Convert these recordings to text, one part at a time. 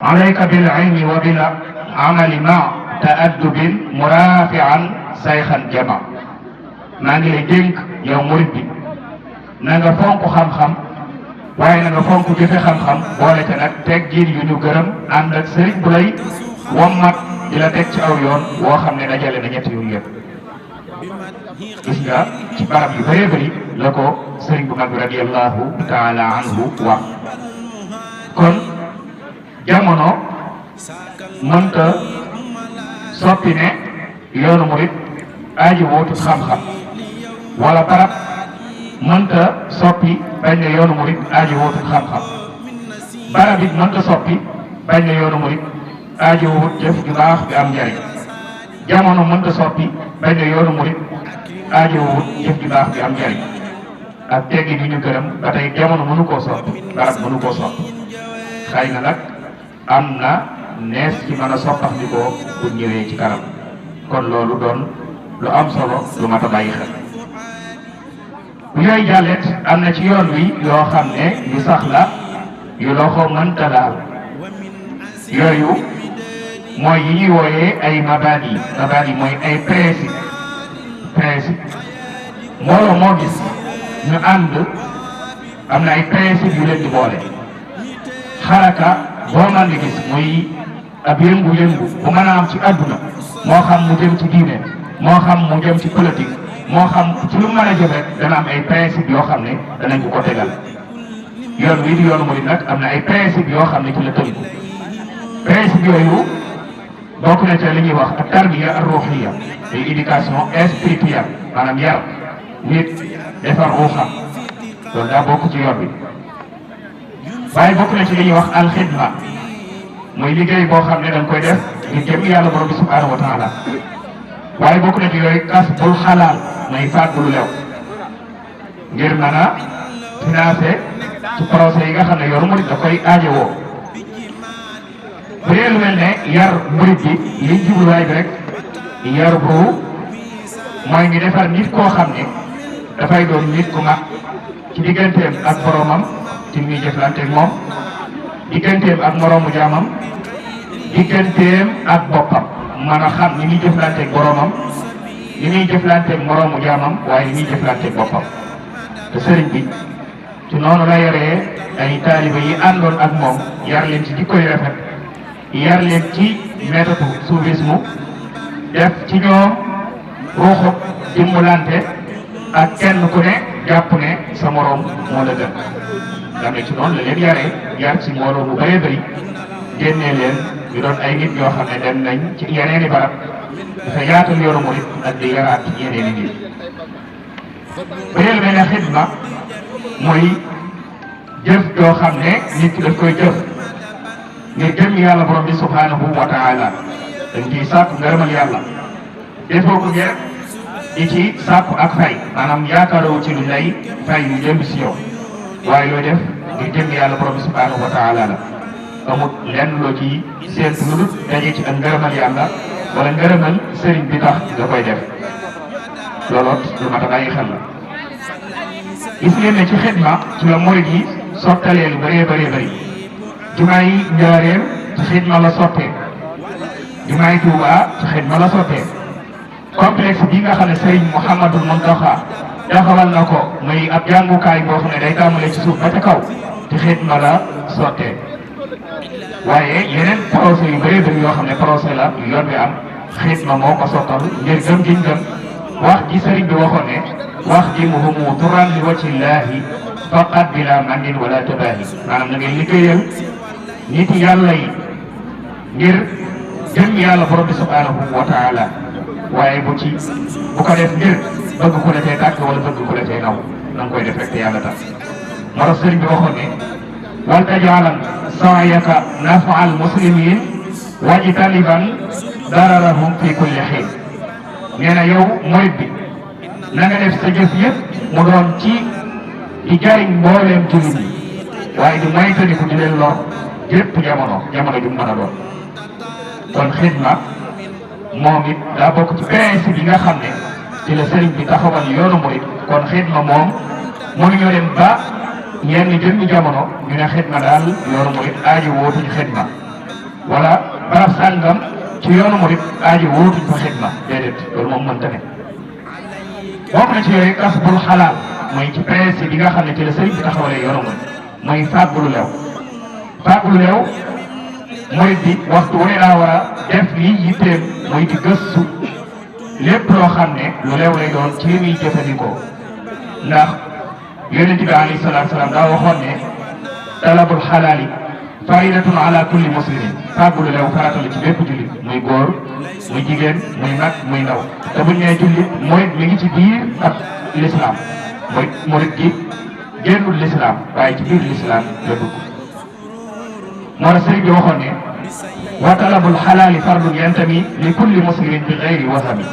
alayka bil ilmi wa bil amali ma ta'addubin murafi'an sayxan jama. maa ngi lay dénk yow murid bi na nga fonk xam-xam waaye na nga fonk jëfe xam-xam boole ca nag teggin yu ñu gërëm ànd ak sëriñ bu lay wommat di la teg ci aw yoon woo xam ne dajale na ñett yu yëpp. gis nga ci barab yu bëree bëri la ko sëriñ bu mag bi radiyallahu taala anhu wax. kon jamono mënta soppi ne yoonu murid aaji wootu xam-xam wala barab mënta soppi bañ ne yoonu murid aaji wootu xam-xam barab it mënta soppi bañ ne yoonu murid aaji wut jëf ju baax bi am njariñ jamono mënta soppi bañ ne yoonu murid aaji wut jëf ju baax bi am njariñ ak teggi ni ñu gërëm ba tey jamono mënu koo soppi barab mënu koo soppi xëy na nag am na nees ci mën a soppax di ko bu ñëwee ci kanam kon loolu doon lu am solo lu mat a bàyyi xel. bu yooyu jàllet am na ci yoon wi yoo xam ne yu sax la yu loxo mënta laal yooyu mooy yi ñuy wooyee ay mabadi mooy ay principe mbooloo moo gis ñu ànd am na ay principe yu leen di boole. xaraka boo man di gis muy ab yëngu-yëngu bu mën a am ci àdduna moo xam mu jëm ci diine moo xam mu jëm ci politique moo xam ci lu mën a jëm rek dana am ay principe yoo xam ne danañ ko tegal. yoon wi di yoonu murid nag am na ay principe yoo xam ne ci la tënku principe yooyu bokk na ca li ñuy wax ak tarbiya ar ruhiya muy éducation spirituelle maanaam yar nit defar ruuxam loolu daa bokk ci yoon bi. waaye bokk na ci li ñuy wax alxidma muy liggéey boo xam ne da nga koy def ngir jëm yàlla borom bi subhanahu wa taala waaye bokk na ci yooyu kasbul xalaal muy fàggu lu lew ngir mën a financer ci projet yi nga xam ne yoonu murid da koy aajowoo. bu dee lu mel ne yar murid bi liñ jubluwaay bi rek yar bu mooy ngi defar nit koo xam ne dafay doon nit ku mag ci digganteem ak boromam ci muy jëflanteeg moom digganteem ak moroomu jaamam digganteem ak boppam mën a xam ni muy jëflanteeg boromam ni muy jëflanteeg moroomu jaamam waaye ni muy jëflanteeg boppam. te sëriñ bi ci noonu la yaree ay taaliba yi àndoon ak moom yar leen ci jikko yu rafet yar leen ci méthode soufisme def ci ñoom ruuxu dimbalante ak kenn ku ne jàpp ne sa moroom moo la gën. dam ne ci noonu la leen yaree yar ci mbooloo bu bëree bëri génnee leen ñu doon ay nit ñoo xam ne dem nañ ci yeneeni barab dafa yaatal yoonu murid ak di yaraat ci yeneeni nit. ba lu mel ne xidma mooy jëf joo xam ne nit ki daf koy jëf ngir jëm yàlla borom bi subhanahu wa taala dañ ciy sàkku ngërëmal yàlla defoo ko ngir di ci sàkku ak fay maanaam yaakaaroo ci lu lay fay yu jëm si yow waaye looy def ngir jëm yàlla borom bi subhanahu wa taala la amut lenn loo ci séentu lu dul daje ci ak ngërëmal yàlla wala ngërëmal sëriñ bi tax nga koy def looloot lu mat a bàyyi xel la. gis ngeen ne ci xidma ci la murid yi sottalee lu bëree bëri jumaa yi njaareem ci xidma la sottee jumaa yi Tuubaa ci xidma la sottee complexe bi nga xam ne Sëriñ Mouhamadul Muntaxa taxawal na ko muy ab jàngukaay boo xam ne day tàmbalee ci suuf ba ca kaw ci xidma la sottee waaye yeneen projet yu bëree bëri yoo xam ne projet la yu yoon bi am xidma moo ko sottal ngir gëm giñ gëm wax ji sëriñ bi waxoon ne wax ji muhumu turan li wajhillahi faqat bila mandin wala tabahi maanaam na ngeen liggéeyal nit yàlla yi ngir jëm yàlla borom bi subhanahu wa taala waaye bu ko def ngir bëgg ku la tey tàkk wala bëgg ku la tey naw na nga koy def rek te yàlla tax moo tax sëriñ bi waxoon ne wal tajaalan saayaka nafaal muslimin wajtaniban dararahum fi kulli xiin nee na yow murid bi na nga def sa jëf yëpp mu doon ci di jariñ mbooleem jullit yi waaye di moytandiku di leen lor yëpp jamono ju mën a doon. kon xidma moom it daa bokk ci principe yi nga xam ne ci la sëriñ bi taxawal yoonu murid kon xidma moom mënuñoo dem ba yenn jëmmi jamono ñu ne xidma daal yoonu murid aaji wootuñu xidma wala barab sàngam ci yoonu murid aaji wóotuñ fa xidma déedéet loolu moom mënta ne bokk na ci yooyu kasbul xalaal mooy ci principe yi nga xam ne ci la sëriñ bi taxawalee yoonu murid mooy fàggulu leew fàggulu leew murid bi waxtu wu ne daa war a def lii yitteem mooy di gëstu lépp loo xam ne lu leew lay doon ci li muy jëfandikoo ndax yonent bi alayhi salaatu salaam daa waxoon ne talabul xalaali faridatun ala kulli muslimin fàggulu leew farata la ci bépp jullit muy góor muy jigéen muy mag muy ndaw te buñ nee jullit murid mi ngi ci biir ak l'islam mooy murid gi génnul l'islam waaye ci biir l'islam la dugg moo tax sëriñ bi waxoon ne wa talabul xalaali fardun yantami li kulli muslimin bi gayri wasami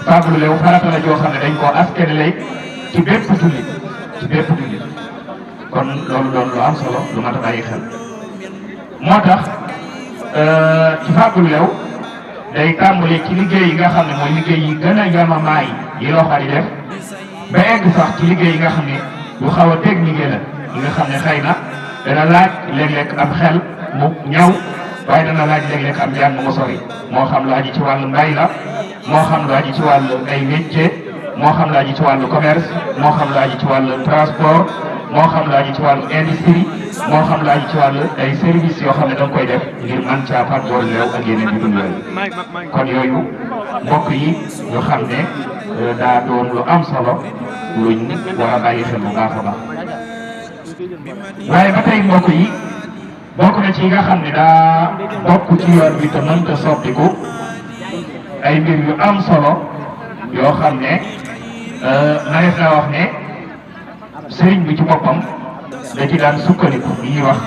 fàggulu leew farata la joo xam ne dañ koo askanale ci bépp jullit ci bépp jullit kon loolu doon lu am solo lu mat a bàyyi xel moo tax ci fàggulu leew day tàmbali ci liggéey yi nga xam ne mooy liggéey yi gën a yamamaay yi loxo di def ba egg sax ci liggéey yi nga xam ne lu xaw a technique la yi nga xam ne xëy na dana laaj léeg-léeg am xel mu ñaw waaye dana laaj léeg-léeg am jàng mu sori moo xam lu aju ci wàllu mbay la moo xam lu aju ci wàllu ay métier moo xam lu aju ci wàllu commerce moo xam lu aju ci wàllu transport moo xam lu aju ci wàllu industrie moo xam lu aju ci wàllu ay services yoo xam ne da nga koy def ngir man caa fàggoo leew ak yeneen yu dul yooyu kon yooyu mbokk yi ñu xam ne daa doon lu am solo luñ war a bàyyi xel bu baax a baax waaye ba tey mbokk yi bokk na ci nga xam ne daa bokk ci yoon bi te mënta soppiku ay mbir yu am solo yoo xam ne nareef naa wax ne sëriñ bi ci boppam da ci daan sukkandiku yi ñuy wax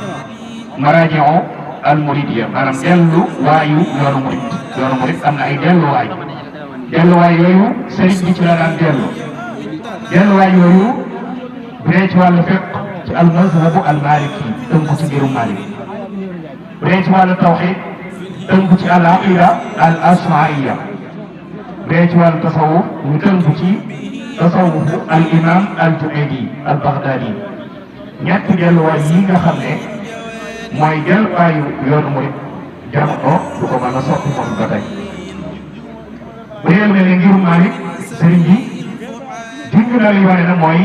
maraji'u al muridiyya maanaam dellu waayu yoonu murid am na ay delluwaay yooyu sëriñ bi ci la daan delluwaay yooyu bu dee ci wàllu fiqh ci al mazhabu al maliki tënku ci mbirum Maalik bu dee ci wàllu tawhid tënku ci al aqida al asmaiyya bu dee ci wàllu tasawuf ñu tënku ci tasawufu al imam al junaidi al baghdadi ñetti delluwaay yi nga xam ne mooy delluwaayu yoonu murid jamono du ko mën a soppi moom ba tey bu dee mel ne ngirum Maalik sëriñ bi junj na li wane na mooy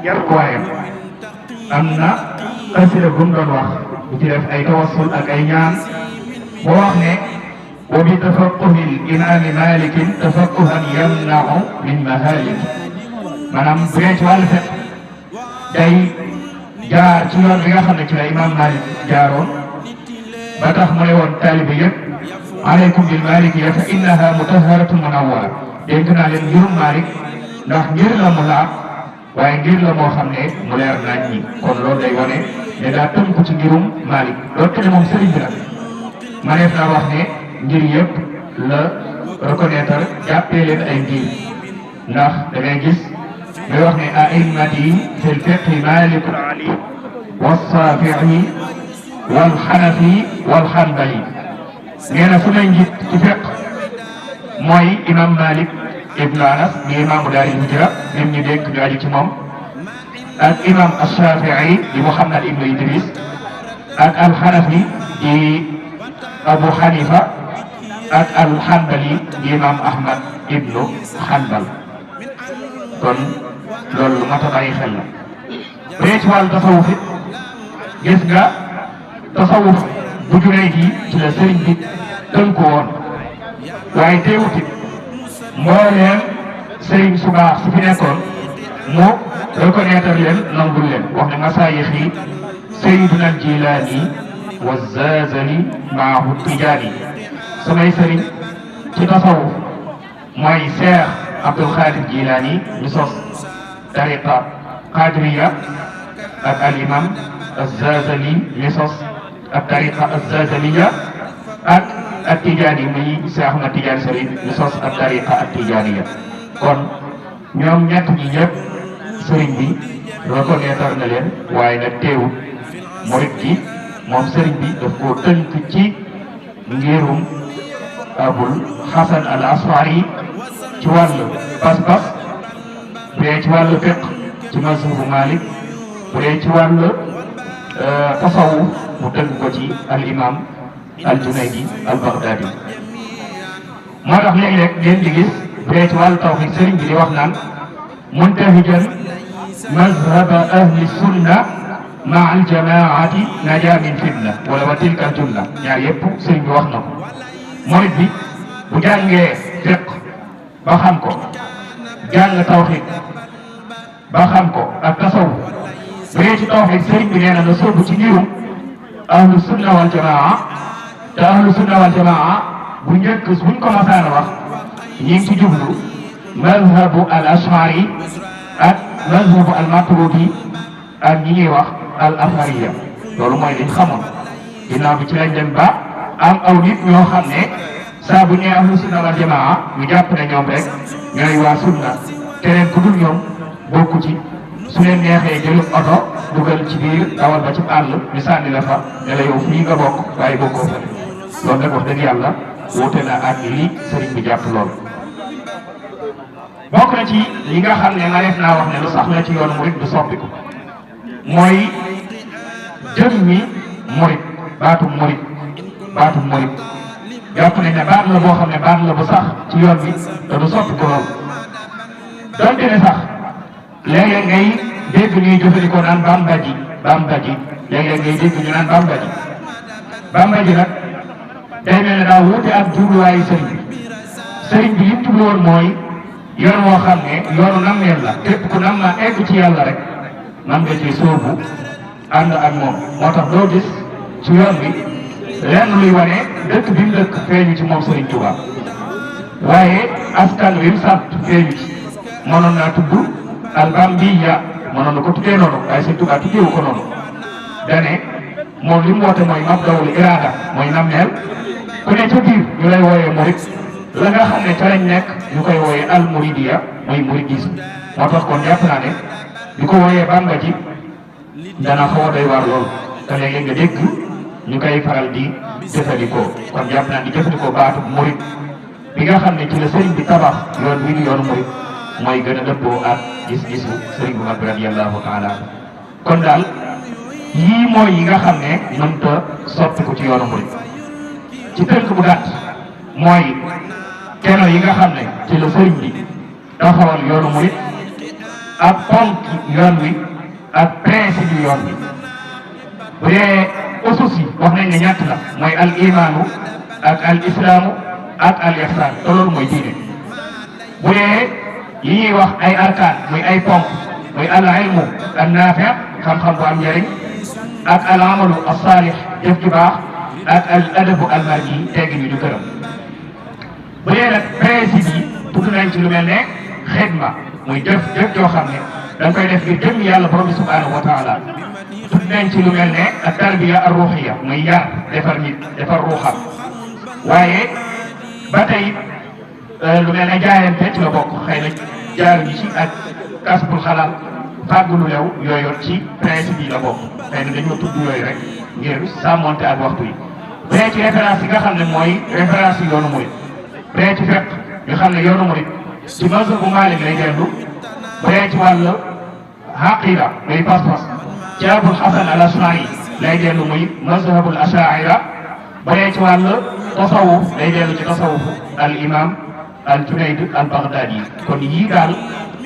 yarkuwaayam am na xasida bu mu doon wax bu ci def ay tawassul ak ay ñaan boo wax ne wa bi tafaqquhil imaami malikin tafaqquhan yamna'u min mahalik maanaam bu dee ci wàllu fekk day jaar ci yoon bi nga xam ne ci la imam Malik jaaroon ba tax mu ne woon taalibe yëpp aleykum bil malikiyya fa innaha mutahharatun munawwara dénk naa leen ngirum Malik ndax ngir la mu laab waaye ngir la moo xam ne mu leer nañ ñi kon loolu day wane ne daa tënku ci ngirum Malik loolu te moom sëriñ bi la maneef naa wax ne ngir yëpp la reconnaître jàppee leen ay ngir ndax da ngay gis muy wax ne a'immati fil fiqhi Malikun Ali was-Shafi'i wal Hanafi wal Hanbali nee na su may njiit ci fiqh mooy imam Malik ibnu Anas di imaamu daaril hijra même ñu dégg ñu aju ci moom ak imam Ash-Shafi'i di Muhammad ibnu Idris ak al-Hanafi di Abu Hanifa ak al-Hanbali di imam Ahmad ibnu Hanbal kon loolu lu mat a bàyyi xel la. bu dee ci wàllu tasawuf it gis nga tasawuf bu Junayd gi ci la sëriñ bi tënku woon waaye teewut it mbooleem sëriñ su baax su fi nekkoon mu reconnaître leen nangul leen wax ne masaayix yi Sayyiduna Jilaani wa Zazali maahu Tijaani samay sëriñ ci tasawuf mooy Seex Abdul Xaadir Jilaani ñu sos tariqa Qaadiriya ak al imam Az-Zazali ñu sos ak tariqa Az-Zazaliya ak ak Tijaani muy Seex Ahmad Tijaani Sariif ñu sos ak tariqa ak Tijaaniya kon ñoom ñett ñi ñëpp sëriñ bi reconnaître na leen waaye nag teewul murit gi moom sëriñ bi daf koo tënk ci ngirum Abul Hasan al Asfari ci wàllu pas-pas bu dee ci wàllu fiqh ci mazhabu Malik bu dee ci wàllu tasawuf mu tënk ko ci al imam al-Junaydi al-Baghdadi moo tax léeg-léeg ngeen di gis bu dee ci wàllu tawxiid sëriñ bi di wax naan muntahijan mazhaba ahli sunna maa al-jamaati naja min fitna wala wa tilka al-junna ñaar yëpp sëriñ bi wax na ko murid bi bu jàngee fiq ba xam ko jàng tawxiid ba xam ko ak tasawuf bu dee ci tawxiid sëriñ bi nee na nga sóobu ci ngirum ahlu sunna wal jamaa te ahlu sunna wal jamaa bu njëkk buñ ko masaan wax ñi ngi ci jublu mazhabu al ashari ak mazhabu al maturidi ak ñi ñuy wax al afariya loolu mooy liñ xamoon ginnaaw bi ci lañ dem ba am aw nit ñoo xam ne saa bu ñëwee ahlu sunna wal jamaa ñu jàpp ne ñoom rek ñooy waa sunna keneen ku dul ñoom bokku ci su leen neexee jëlub oto dugal ci biir dawal ba ci àll ñu sànni la fa ne la yow fii nga bokk waaye bokkoo fa loolu nag wax dëgg yàlla wuute na ak lii sëriñ bi jàpp loolu bokk na ci li nga xam ne nga def naa wax ne lu sax la ci yoonu murid du soppiku mooy jëmmi murid baatu murid jàpp nañ ne baat la boo xam ne baat la bu sax ci yoon bi te du soppiku loolu donte ne sax léeg-léeg ngay dégg ñuy jëfandikoo naan bamba ji léeg-léeg ngay dégg ñu naan bamba ji nag day mel ne daa wuute ak jubluwaayu sëriñ bi li mu jublu woon mooy yoon woo xam ne yoonu nammeel la képp ku nam ma egg ci yàlla rek man nga ci sóobu ànd ak moom moo tax doo gis ci yoon bi lenn luy wane dëkk bi mu dëkk feeñu ci moom Sëriñ Tuubaa waaye askan wi mu sant feeñu ci mënoon naa tudd albambiya mënoon na ko tuddee noonu waaye Sëriñ Tuubaa tuddeewu ko noonu dane moom li mu woote mooy mabdawul iraada mooy nammeel ku ne ca biir ñu lay wooyee murid la nga xam ne ca lañ nekk ñu koy wooyee al muridiya mooy muridisme moo tax kon jàpp naa ne di ko wooyee bamba ji dana xaw a doy waar lool te léegi nga dégg ñu koy faral di jëfandikoo kon jàpp naa di jëfandikoo baatu murid bi nga xam ne ci la sëriñ bi tabax yoon bii di yoonu murid mooy gën a dëppoo ak gis-gisu sëriñ bu mag bi radiyallahu taala kon daal yii mooy yi nga xam ne mënta soppiku ci yoonu murid ci tënk bu gàtt mooy keno yi nga xam ne ci la sëriñ bi taxawal yoonu murid ak ponk yoon wi ak principe yu yoon wi bu dee usus yi wax nañ ne ñett la mooy al imaanu ak al islaamu ak al ihsaan te loolu mooy diine bu dee yi ñuy wax ay arkaan muy ay ponk muy al ilmu an naafi xam-xam bu am njëriñ ak al amalu as saalix jëf ju baax ak al adabu al marji teggi ñu du këram bu dee nag principe yi tudd nañ ci lu mel ne xidma muy jëf joo xam ne da nga koy def ngir jëm yàlla borom bi subhanahu wa taala tudd nañ ci lu mel ne ak tarbiya ar ruuxiya muy yar defar nit defar ruuxam waaye ba tey lu mel ne jaayante ci la bokk xëy na jaaruñu ci ak kasbul xalaal fàggu lu lew yooyu ci principe yi la bokk xëy na dañoo tudd yooyu rek ngir sàmmonte ak waxtu yi bu dee ci référence yi nga xam ne mooy référence yi yoonu murid bu dee ci fekk ñu xam ne yoonu murid ci mazhabu Maalik lay dellu bu dee ci wàllu aqida muy pas-pas ci Abul Hasan al Ash'ari lay dellu muy mazhabul Ash'ira bu dee ci wàllu tasawuf lay dellu ci tasawufu al imam al Junayd al Baghdadi kon yii daal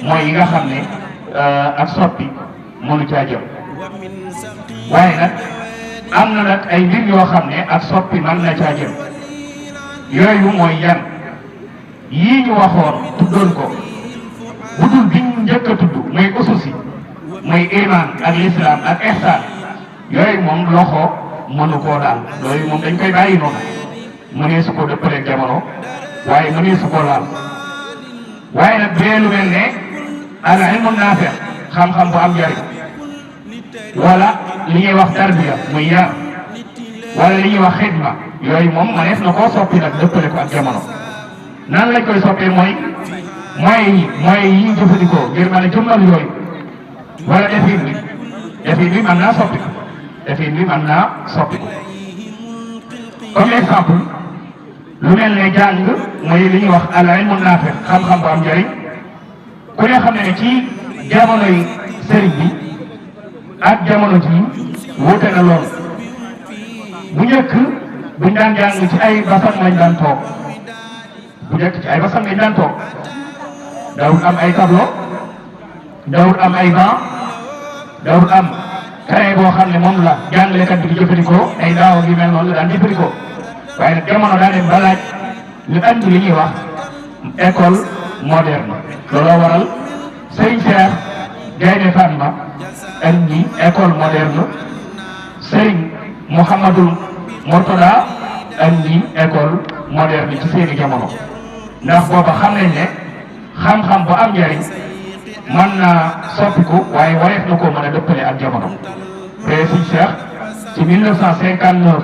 mooy yi nga xam ne ak soppi mënu caa jëm waaye nag am na nag ay mbir yoo xam ne ak soppi mën na caa jëm yooyu mooy yan yii ñu waxoon tuddoon ko bu dul bi ñu njëkk a tudd muy ususi muy iman ak lislaam ak ihsaan yooyu moom loxo mënu koo daal yooyu moom dañ koy bàyyi noonu mënee su ko dëppaleeg jamono waaye mënee su koo laal waaye nag bee lu mel ne al ilmu naafi xam-xam bu am njariñ wala li ñuy wax tarbiya muy yar wala li ñuy wax xidma yooyu moom mënees na koo soppi nag dëppale ko ak jamono nan lañ koy soppee mooy yi ñu jëfandikoo ngir mën a jëmmal yooyu wala defin bi mën naa soppi ko comme exemple lu mel ne jàng mooy li ñuy wax al ilmu naafi xam-xam bu am njariñ ku ne xam ne ci jamono yi sëriñ bi ak jamono ji wuute na lool bu njëkk buñ daan jàng ci ay basang lañ daan toog bu njëkk ci ay basang lañ daan toog dawul am ay tableau dawul am ay banc dawul am carré boo xam ne moom la jàngalekat bi di jëfandikoo ay daaw yu mel noonu la daan jëfandikoo waaye nag jamono daa dem ba laaj ñu andi li ñuy wax école moderne looloo waral Serigne Cheikh Gaïndé Fatma andi école moderne Serigne Mouhamadou Mourtada andi école moderne ci seeni jamono ndax booba xam nañ ne xam-xam bu am njariñ mën naa soppiku waaye wareef na koo mën a dëppale ak jamono te Serigne Cheikh ci 1959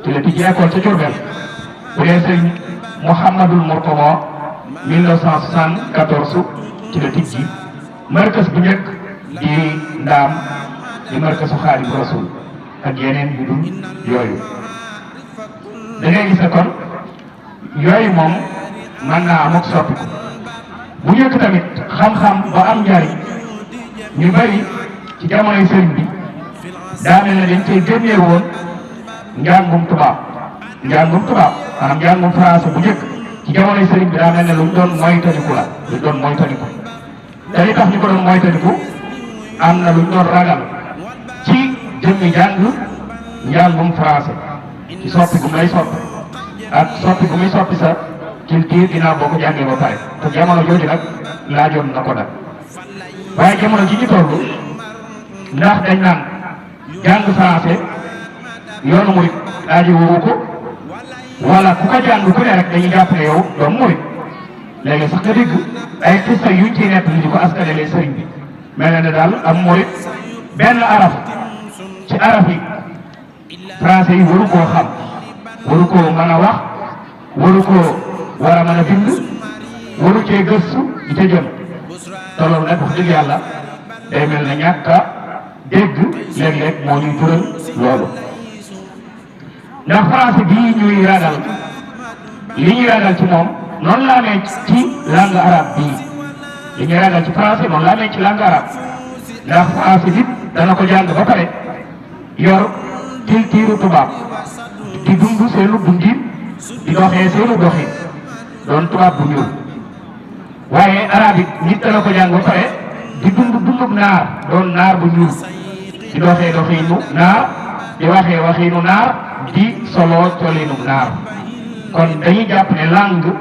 ci la tijji école ca Diourbel bu dee Serigne Mouhamadou Mourtada 1974 ci la tijji markas bu njëkk di ndaam di markasu Xaadimu Rasuul ak yeneen yu dul yooyu da ngay gis ne kon yooyu moom mën naa am ak soppiku bu njëkk tamit xam-xam ba am njariñ ñu bari ci jamonoy sëriñ bi daa mel ne dañ cay génnee woon njàngum tubaab maanaam njàngum français bu njëkk ci jamonoy sëriñ bi daa mel ne lu mu doon moytandiku la lu doon moytandiku te li tax ñu ko doon moytandiku am na lu ñu doon ragal ci jëmmi njàngum français ci soppi gu lay soppi ak soppi gu muy soppi sa culture ginnaaw boo ko jàngee ba pare te jamono jooju nag laajoon na ko nag waaye jamono ji ñu toll ndax dañ naan jàng français yoonu murit aajo woowu ko wala ku ko jàng ku ne rek dañuy jàpp ne yow doomu murit léegi sax nga dégg ay xista yuñ ciy nekk li di ko askanelee sëriñ bi mel na ne daal am murit benn araf ci araf yi français yi waru koo xam waru koo mën a wax waru koo war a mën a bind waru cee gëstu di ca jëm te loolu nag wax dëgg yàlla day mel ne ñàkk a dégg léeg-léeg moo ñuy jural loolu ndax français bii ñuy ragal li ñuy ragal ci moom noonu la amee ci langue arabe bii li ñuy ragal ci français noonu la amee ci langue arabe ndax français nit dana ko jàng ba pare yor culture tubaab di dund seenu dundin di doxee seenu doxin doon tubaab bu ñuul waaye arabe it nit dana ko jàng ba pare di dund dundub naar doon naar bu ñuul di doxee doxinu naar di waxee waxinu naar di solo colinu naar kon dañuy jàpp ne langue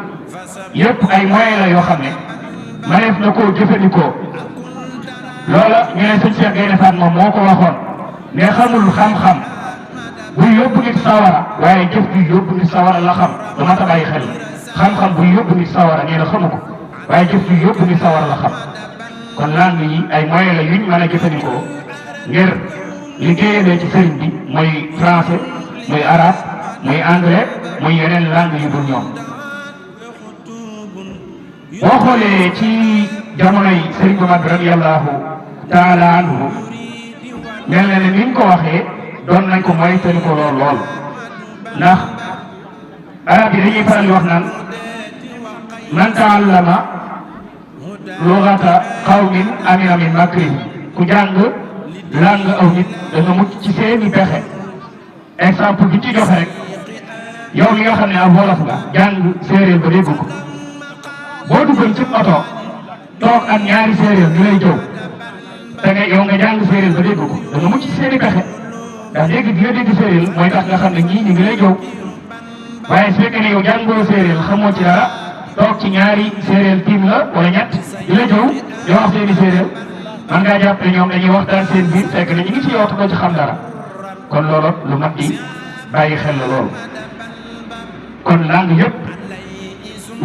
yépp ay moyens la yoo xam ne maneef na koo jëfandikoo loola ñu ne sëñ Cheikh Gaïndé Fatma moo ko waxoon ne xamul xam-xam buy yóbbu nit sawara waaye jëf buy yóbbu nit sawara la xam lu mat a bàyyi xel xam-xam buy yóbbu nit sawara nee na xamu ko waaye jëf buy yóbbu nit sawara la xam kon langue yi ay moyens la yuñ mën a jëfandikoo ngir liggéeyee ci sëriñ bi mooy français muy arabe muy anglais muy yeneen langue yu dul ñoom boo xoolee ci jamonoy sëriñ bu mag bi radiyallahu taala anhu mel na ne ni ñu ko waxee doon nañ ko moytali ko lool ndax arab yi dañuy faral di wax naan man taallama lugata qawmin amina min makrihim ku jàng langue aw nit da nga mucc ci seeni pexe exemple bi ci joxe rek yow mi nga xam ne ab wolof nga jàng séeréer ba dégg ko boo duggoon ci oto toog ak ñaari séeréer ñu lay jëw te nga yow nga jàng séeréer ba dégg ko da nga mucc ci seeni pexe ndax dégg bi nga dégg séeréer mooy tax nga xam ne ñii ñu ngi lay jëw waaye su fekkee ne yow jàngoo séeréer xamoo ci dara toog ci ñaari séeréer tiim la wala ñett di la jëw di wax seeni séeréer man ngaa jàpp ne ñoom dañuy waxtaan seen biir fekk na ñu ngi ci yow te doo ci xam dara kon loolu lu mat di bàyyi xel la loolu kon langue yëpp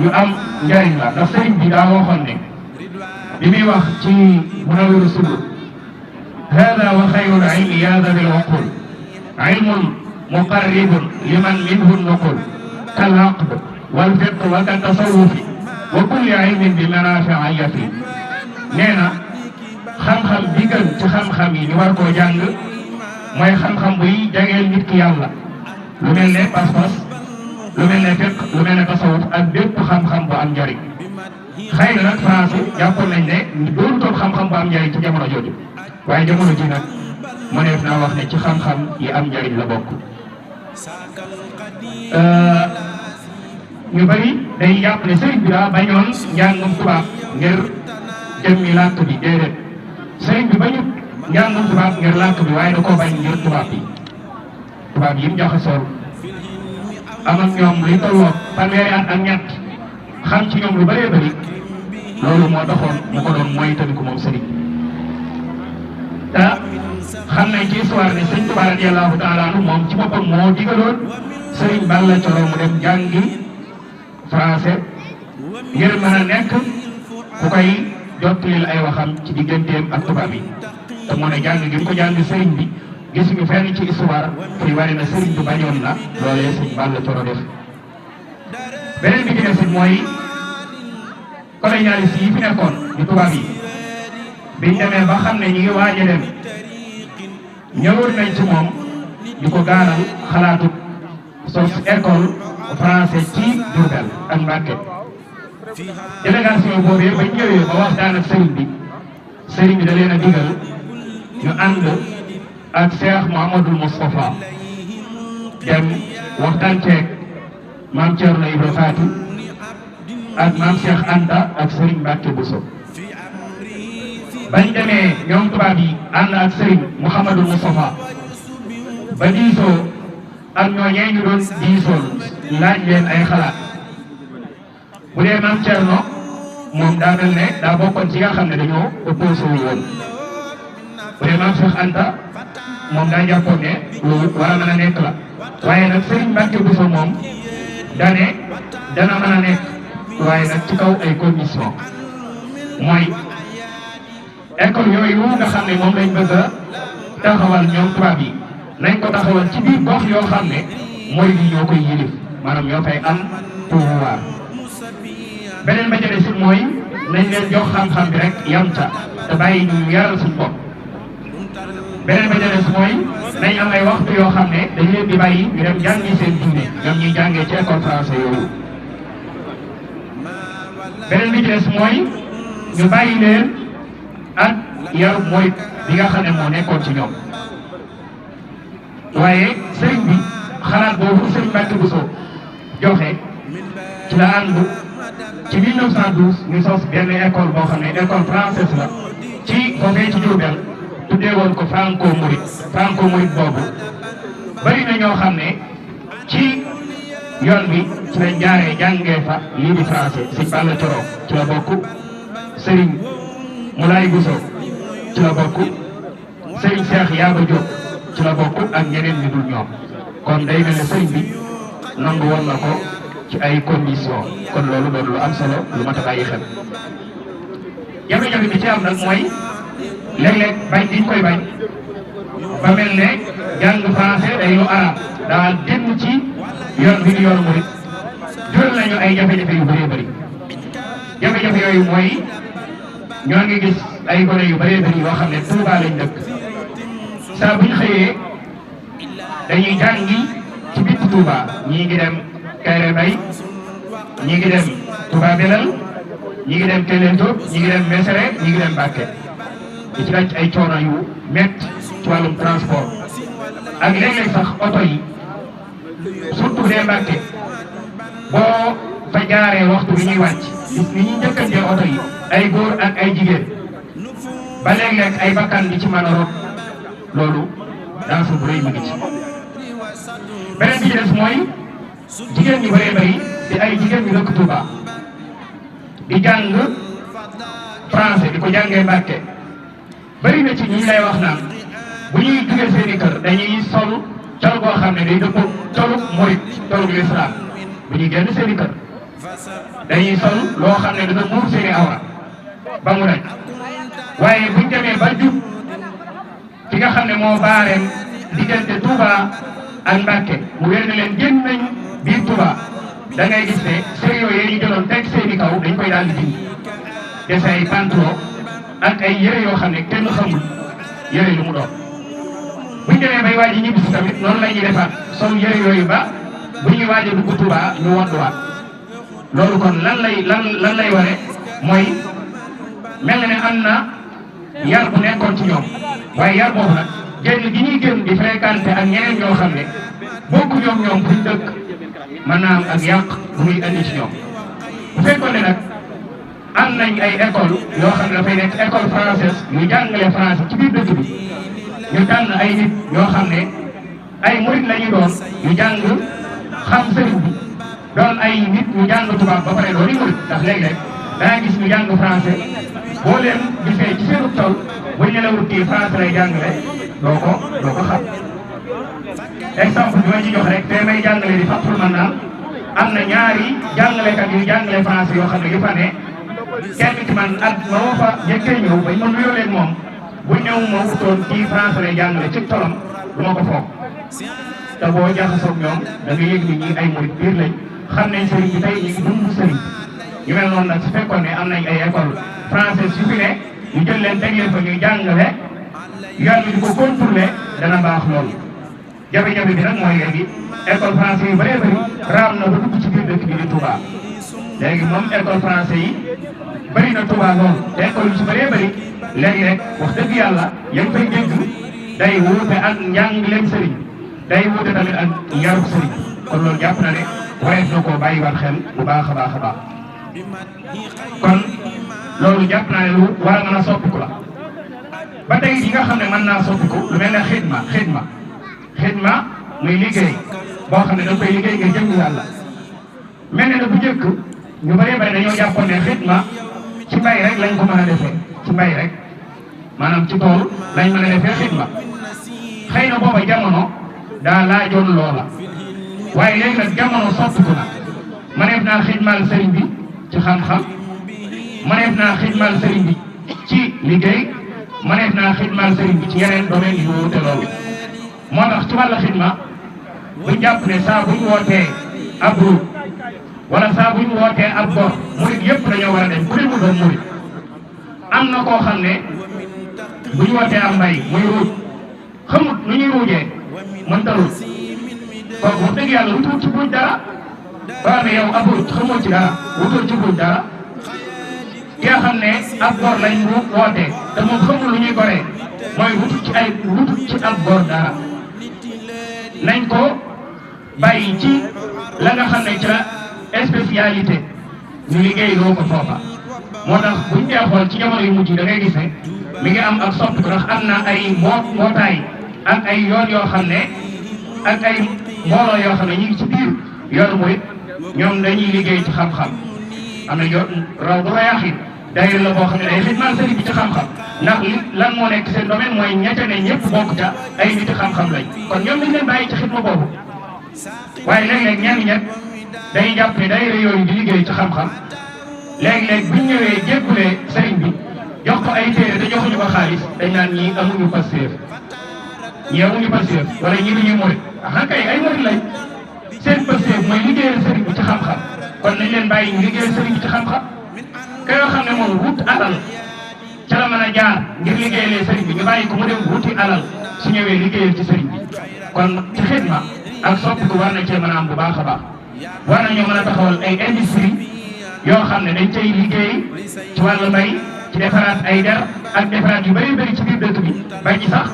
yu am njariñ la ndax sëriñ bi daa waxoon ne bi muy wax ci Munawwirus Sudur hada wa xayrul ilmi yaada bil uqul ilmun muqarribun liman minhu nuqul kal aqd wal fiqh wa ka tasawufi wa kulli ilmin bi manafia yafi nee na xam-xam bi gën ci xam-xam yi ñu war koo jàng mooy xam-xam buy jageel nit ki yàlla lu mel ne pas-pas lu mel ne fiqh lu mel ne tasawuf ak bépp xam-xam bu am njariñ xëy na nag français jàppoon nañ ne doonu toon xam-xam bu am njariñ ci jamono jooju waaye jamono ji nag mëneef naa wax ne ci xam-xam yi am njariñ la bokk ñu bari day jàpp ne sëriñ bi daa bañoon njàngum tubaab ngir jëmmi làkk bi déedéet sëriñ bi bañut njàngum tubaab ngir làkk bi waaye da koo bañ ngir tubaab yi mu jaxasoo am ak ñoom luy tolloog fanweeri at ak ñett xam ci ñoom lu bëree bëri loolu moo taxoon mu ko doon mooy tamit ko moom sëriñ te xam nañ ci histoire ne sëriñ Tuubaa radiyallaahu taala anhu moom ci boppam moo digaloon sëriñ Balla Coro mu dem jàngi français ngir mën a nekk ku koy jottalil ay waxam ci digganteem ak tubaab yi te moo ne jàng gi mu ko jàng sëriñ bi gisuñu fenn ci histoire fuy wari na sëriñ bi bañoon na loolee sëriñ Balla Coro def beneen bi ci des mooy colonialiste yi fi nekkoon di tubaab yi biñ demee ba xam ne ñi ngi waaj a dem ñëwoon nañ ci moom di ko gaaral xalaatu sos école français ci Diourbel ak Mbacké délégation boobu ba ñëwee ba waxtaan ak sëriñ bi da leen a digal ñu ànd ak Cheikh Mouhamadoul Moustapha dem waxtaan ceeg maam Thierno Ibra Faty ak maam Cheikh Anta ak sëriñ Mbacké Bousso bañ demee ñoom tubaab yi ànd ak sëriñ Mouhamadoul Moustapha ba diisoo ak ñooñee ñu doon diisool laaj leen ay xalaat bu dee maam Thierno moom daa mel ne daa bokkoon ci nga xam ne dañoo opposé wu woon bu dee maam Cheikh Anta moom daa jàppoon ne lu war a mën a nekk la waaye nag Serigne Mbacké Bousso moom dane dana mën a nekk waaye nag ci kaw ay condition mooy école yooyu nga xam ne moom lañ bëgg a taxawal ñoom tubaab yi nañ ko taxawal ci biir gox yoo xam ne mooy li ñoo koy yilif maanaam ñoo fay am pouvoir beneen ba jëlee si mooy nañ leen jox xam-xam bi rek yam ca te bàyyi ñu yaral suñ bopp beneen ba jëlee si mooy nañ am ay waxtu yoo xam ne dañ leen di bàyyi ñu dem jàngi seen diine ñoom ñuy jàngee ci école français yooyu beneen bi jëlee si mooy ñu bàyyi leen ak yar mooy bi nga xam ne moo nekkoon ci ñoom waaye sëriñ bi xalaat boobu sëriñ Mbacké Bousso joxe ci la ànd ci 1912 ñu sos benn école boo xam ne école française la ci foofee ci Diourbel tuddee woon ko franco mouride boobu bari na ñoo xam ne ci yoon bi ci lañ jaaree jàngee fa lii di français sëñ Balla Coro ci la bokk sëriñ Moulay Bousso ci la bokk sëriñ Cheikh Yaba Diop ci la bokk ak ñeneen ñu dul ñoom kon day mel ne sëriñ bi nangu woon na ko ci ay conditions kon loolu doon lu am solo lu mat a bàyyi xel jafe-jafe bi ci am nag mooy léeg-léeg bañ diñ koy bañ ba mel ne jàng français day lu arab daal génn ci yoon bi ñu yoonu murit jural nañu ay jafe-jafe yu bëree bëri jafe-jafe yooyu mooy ñoo ngi gis ay gone yu bëree bëri yoo xam ne Touba lañ dëkk saa bu ñu xëyee dañuy jàngi ci biir Touba ñii ngi dem Kayre Bay ñii ngi dem Touba Belal ñii ngi dem Kelento ñii ngi dem Mesere ñii ngi dem Mbacké di ci daj ay coono yu métti ci wàllum transport ak léeg-léeg sax oto yi surtout dee Mbacké boo fa jaaree waxtu bi ñuy wàcc gis ni ñuy njëkkantee oto yi ay góor ak ay jigéen ba léeg-léeg ay bakkan di ci mën a rot loolu dans bu rëy mi ngi ci beneen bi ci des mooy jigéen ñu bëree bëri di ay jigéen ñu dëkk Touba di jàng français di ko jàngee Mbacké bëri na ci ñi lay wax naan bu ñuy jugee seeni kër dañuy sol col boo xam ne day dëppoo colu murit colu lislaam bu ñuy génn seeni kër dañuy sol loo xam ne dana muur seeni awra ba mu daj waaye buñ demee ba jub ki nga xam ne moo baareem diggante Touba ak Mbacké mu wér ne leen génn nañ biir Touba da ngay gis ne sérieux yi ñu jëloon teg seeni kaw dañ koy daal di dindi dese ay pantalon ak ay yëre yoo xam ne kenn xamul yëre lu mu doon buñ demee bay waaj a ñibbi si tamit noonu la ñuy defaat sol yëre yooyu ba bu ñuy waaj a dugg Touba ñu wodduwaat loolu kon lan lay ware mooy mel na ne am na yar bu nekkoon ci ñoom waaye yar boobu nag génn gi ñuy génn di fréquenté ak ñeneen ñoo xam ne bokku ñoom fuñ dëkk mën naa am ak yàq bu muy indi ci ñoom. bu fekkoon ne nag am nañ ay école yoo xam ne dafay nekk école française ñu jàngale français ci biir dëkk bi ñu tànn ay nit ñoo xam ne ay murit la ñu doon ñu jàng xam sëriñ bi doon ay nit ñu jàng tubaab ba pare doon murit ndax léeg-léeg danga gis ñu jàng français boo leen gisee ci seenu tool buñ ne la wut kii français lay jàngale doo ko xam. exemple bi ma ci jox rek te may jàngale di fàttul man naan am na ñaari jàngalekat yu jàngale français yoo xam ne yu fa ne kenn ci man at ma woo fa njëkkee ñëw bañ ma nuyoo leen moom bu ñëw ma wutoon kii français lay jàngale ci tolam du ma ko foog te boo jaxasoog ñoom da nga yëg ni ñi ay murit biir lañ xam nañ sëriñ bi tey ñu ngi dund sëriñ ñu mel noonu nag su fekkoon ne am nañ ay école française yu fi ne ñu jël leen teg leen fa ñuy jàngale yoon bi di ko contrôler dana baax loolu. jafe-jafe bi nag mooy léegi école français yu bëree bëri raam na ba dugg ci biir dëkk bi di Touba léegi moom école français yi bëri na Touba loolu te école yu ci bëree bëri léegi rek wax dëgg yàlla yéen fay dégg day wuute ak njàngaleem sëriñ day wuute tamit ak yarub sëriñ kon loolu jàpp na ne wareef na koo bàyyiwaat xel bu baax a baax a baax kon loolu jàpp naa ne lu war a mën a soppiku la ba tey yi nga xam ne mën naa soppiku lu mel ne xidma muy liggéey boo xam ne da koy liggéey ngir jëm yàlla mel ne bu njëkk ñu bëree bëri dañoo jàppoon ne xidma ci mbay rek lañ ko mën a defee ci mbay rek maanaam ci tool lañ mën a defee xidma xëy na booba jamono daa laajoon loola waaye léegi nag jamono soppiku na mëneef naa xidmaal sëriñ bi ci xam-xam mëneef naa xidmaal sëriñ bi ci liggéey mëneef naa xidmaal sëriñ bi ci yeneen domaine yu wuute loolu moo tax ci wàllu xidma buñ jàpp ne saa buñ wootee ab ruut wala saa buñ wootee ab bor murit yëpp dañoo war a dem ku ne mu doon murit am na koo xam ne buñ wootee am mbay muy ruut xamut nu ñuy ruujee mënta ruut kooku wax dëgg yàlla wutul ci buuj dara ba ne yow ab ruut xamoo ci dara wutul ci buuj dara ki nga xam ne ab bor lañ wootee te moom xamul lu ñuy goree mooy wutul ci ab bor dara nañ ko bàyyi ci la nga xam ne ci la spécialité ñu liggéey loo ko foofa moo tax buñ dee xool ci jamono yu mujj da ngay gis ne mi ngi am ak soppiku ndax am na ay mbootaay ak ay yoon yoo xam ne ak ay mbooloo yoo xam ne ñu ngi ci biir yoonu mooy ñoom dañuy liggéey ci xam-xam am na yoon raw du rayaaxin daayira la boo xam ne day xidmaal sëriñ bi ci xam-xam ndax lan moo nekk seen domaine mooy ñette ne ñëpp bokk ca ay nit xam-xam lañ kon ñoom dañ leen bàyyi ci xidma boobu waaye léeg-léeg ñenn ñett dañuy jàpp ne daayira yooyu di liggéey ci xam-xam léeg-léeg buñ ñëwee jébbulee sëriñ bi jox ko ay téere te joxuñu ko xaalis dañ naan ñii amuñu pasteef ñii amuñu pasteef wala ñii duñuy murit ah kay ay murit lañ seen pasteef mooy liggéeyal sëriñ bi ci xam-xam kon nañ leen bàyyi ñu liggéeyal sëriñ bi ci xam-xam ka yoo xam ne moom wut alal ca la mën a jaar ngir liggéeyalee sëriñ bi ñu bàyyi ko mu dem wuti alal su ñëwee liggéeyal ci sëriñ bi kon ci xidma ak soppiku war na cee mën a am bu baax a baax war nañoo mën a taxawal ay industrie yoo xam ne dañ cay liggéey ci wàllu mbay ci defaraat ay der ak defaraat yu bëri bëri ci biir dëkk bi ba ci sax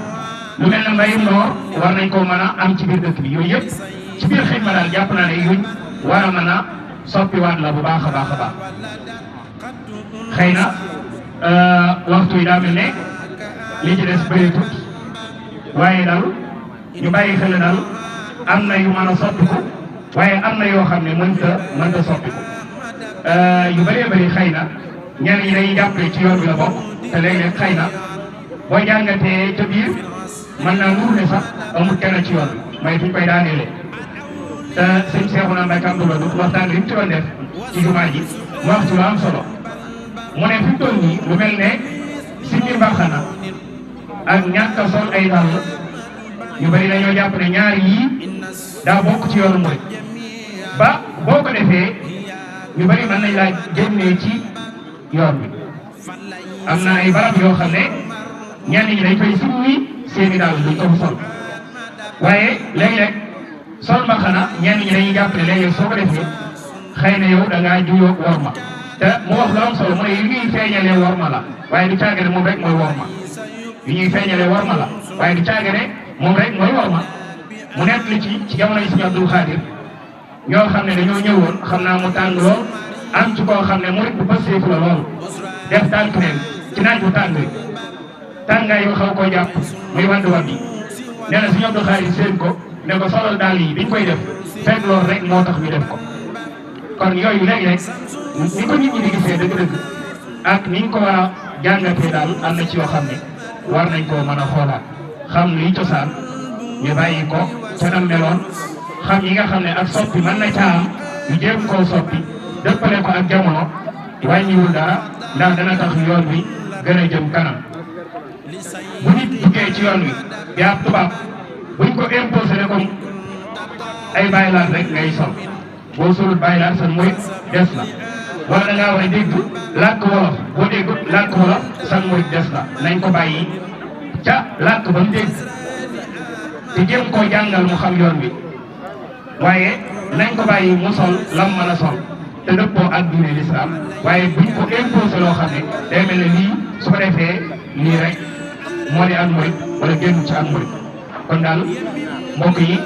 lu mel ne mbayum noor war nañ koo mën a am ci biir dëkk bi yooyu yëpp ci biir xidma daal jàpp naa ne yuñ war a mën a soppiwaat la bu baax a baax a baax xëy na waxtu yi daa mel ne li ci des bëreetut waaye daal ñu bàyyi xel daal am na yu mën a soppiku waaye am na yoo xam ne mënta soppiku yu bëree bëri xëy na ñenn ñi dañuy jàppale ci yoon bi la bokk te léeg-léeg xëy na boo jàngatee ca biir mën naa nuur ne sax amul kenn ci yoon bi mooy fi ñu koy daaneelee te sëñ Seexuna Mbàkke Abdoulaye du waxtaan li mu ci doon def ci jumaa ji mu wax ci lu am solo mu ne fi mu toll nii lu mel ne simmi mbaxana ak ñàkk a sol ay dàll ñu bëri dañoo jàpp ne ñaar yii daa bokk ci yoonu murid ba boo ko defee ñu bëri mën nañ laa génnee ci yoon bi am na ay barab yoo xam ne ñenn ñi dañ koy simmi seeni dàll duñ ko fa sol waaye léeg-léeg sol mbaxana ñenn ñi dañuy jàpp ne léeg-léeg soo ko defee xëy na yow da ngaa juyoo worma te mu wax lu am solo mu ne yu ñuy feeñalee worma la waaye du caagane moom rek mooy worma yu ñuy feeñalee worma la waaye du caagane moom rek mooy worma mu nekk li ci jamono yi Sëriñ Abdul Xaadir ñoo xam ne dañoo ñëwoon xam naa mu tàng lool am ci koo xam ne murit bu pasteefu la lool def tànk neen ci naaj bu tàng tàngaay yu xaw koo jàpp muy wadd wadd yi nee na si ñoom du xaalis seen ko ne ko solal daal yi biñ koy def fekk loolu rek moo tax ñu def ko kon yooyu léeg-léeg ni ko nit ñi di gisee dëgg-dëgg ak ni ñu ko war a jàngatee daal am na ci yoo xam ne war nañ koo mën a xoolaat xam liy cosaan ñu bàyyi ko ca nam meloon xam yi nga xam ne ak soppi mën na caa am ñu jéem koo soppi dëppale ko ak jamono wàññiwul dara ndax dana tax yoon wi gën a jëm kanam bu nit duggee ci yoon wi di ab tubaab buñ ko imposé ne comme ay baylaat rek ngay sol boo solul baylaat san murit des na wala da ngaa war a dégg làkk wolof boo dégg làkk wolof san murit des na nañ ko bàyyi ca làkk ba mu dégg te jéem koo jàngal mu xam yoon wi waaye nañ ko bàyyi mu sol lam mën a sol te dëppoo ak diine l'islam waaye buñ ko imposé loo xam ne day mel ne lii su ko defee lii rek moo di ak murit wala génn ci ak murit kon daal mbokk yi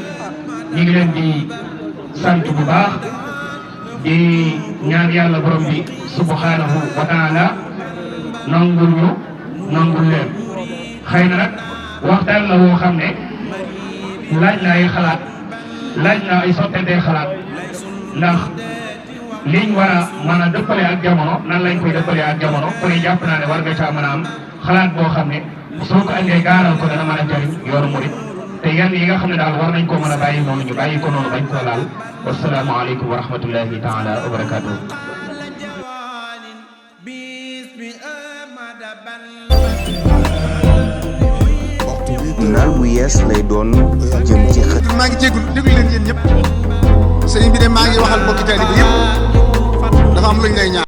ñu ngi leen di sant bu baax di ñaan yàlla borom bi subhanahu wa taala nangul ñu nangul leen xëy na nag waxtaan la woo xam ne laaj na ay xalaat laaj na ay sottante xalaat ndax liñ war a mën a dëppale ak jamono nan lañ koy dëppale ak jamono ku ne jàpp naa ne war nga caa mën a am xalaat boo xam ne soo ko andee gaaral ko dana mën a jariñ yoonu murit te yenn yi nga xam ne daal war nañ koo mën a bàyyi noonu ñu bàyyi ko noonu bañ koo laal wasalaamu aleykum wa rahmatullahi taala wa barakatuh naal bu yees lay doon jëm ci xët. maa ngi jégalu déglu leen yéen ñëpp sëriñ bi de maa ngi waxal mbokki taalibe bi yëpp dafa am luñ lay ñaan.